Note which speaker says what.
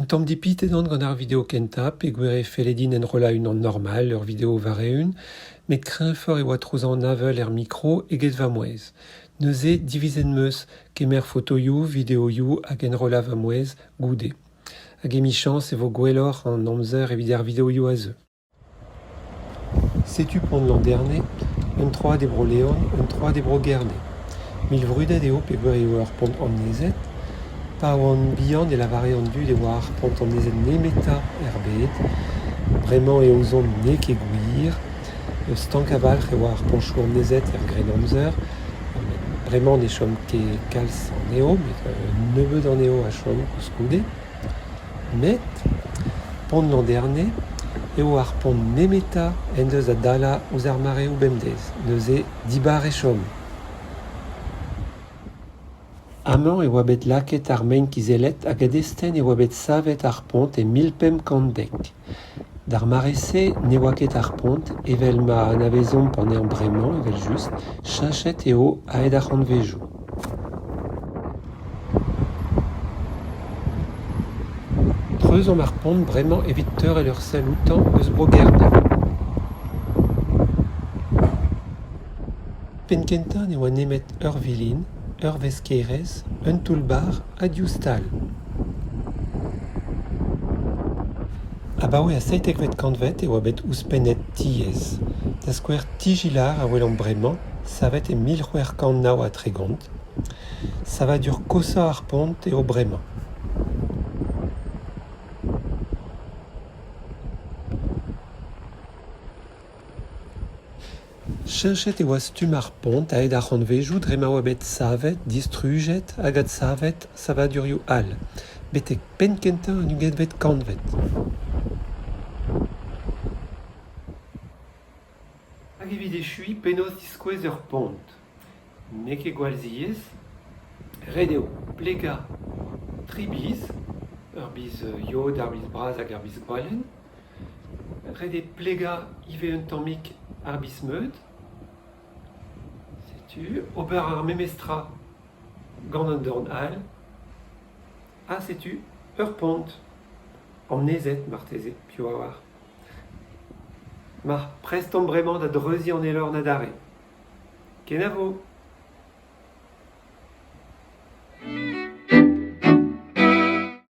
Speaker 1: tamm dipitet on gant ar video kentañ peogwir e felle din enrollañ unan normal, ur video war-eeun, met kreñvoc'h e oa trouz an avel er mikro eget va mouezh. Neuze divizet 'm eus kemer fotoioù, videoioù hag enrollañ va mouezh goude. Hag emichañs e vo gwelloc'h an amzer evit ar videoioù a zeu. Setu pont Landerne, un troad e Bro-Leon, un troad e Bro-Gerne. Mil vrudet eo peogwir eo ur pont annezet. Pa oan bihan e lavare an dud e oa ar pont annezet nemetañ er bed. Bremañ e ouzon n'eo ket gwir. Stank a-walc'h e oa ar poñchoù annezet er Grennamzer. Met bremañ ne chom ket kalz anezho, met un nebeud anezho a chom koulskoude. Met pont Landerne eo ar pont nemetañ en deus da dalañ ouzh ar mareoù bemdez, neuze dibar e chom. Amañ e oa bet lakaet ar mein kizellet hag a-destenn e oa bet savet ar pont e 1510. D'ar mare-se ne oa ket ar pont evel ma anavezomp anezhañ bremañ evel-just, cheñchet eo a-hed ar c'hantvedoù. Treuzomp ar pont bremañ evit teurel ur sell outañ eus Bro-Gerne. Penn-kentañ ne oa nemet ur vilin, ur veskerez, un toull-bac'h ha div stal. Abaoe ar seitekvet kantved e oa bet ouzhpennet tiez. Da skouer Ti Gilard a welomp bremañ, savet e 1639. Savadur koshañ ar pont eo bremañ. Cheñchet e oa stumm ar pont a-hed ar c'hantvedoù dre ma oa bet savet, distrujet hag adsavet savadurioù all, betek penn-kentañ an ugentvet kantved. Hag evit echuiñ penaos diskouez ur pont ? N'eo ket gwall ziaes. Ret eo plegañ tri biz, ur biz yod, ar biz bras hag ar biz gwalenn. Ret eo plegañ ivez un tammig ar biz-meud. Setu, ober ar memes tra gant an dorn all. Ha setu ur pont. Annezet marteze, piv a oar. Ma, prest omp bremañ da dreuziñ an Elorn adarre. Kenavo !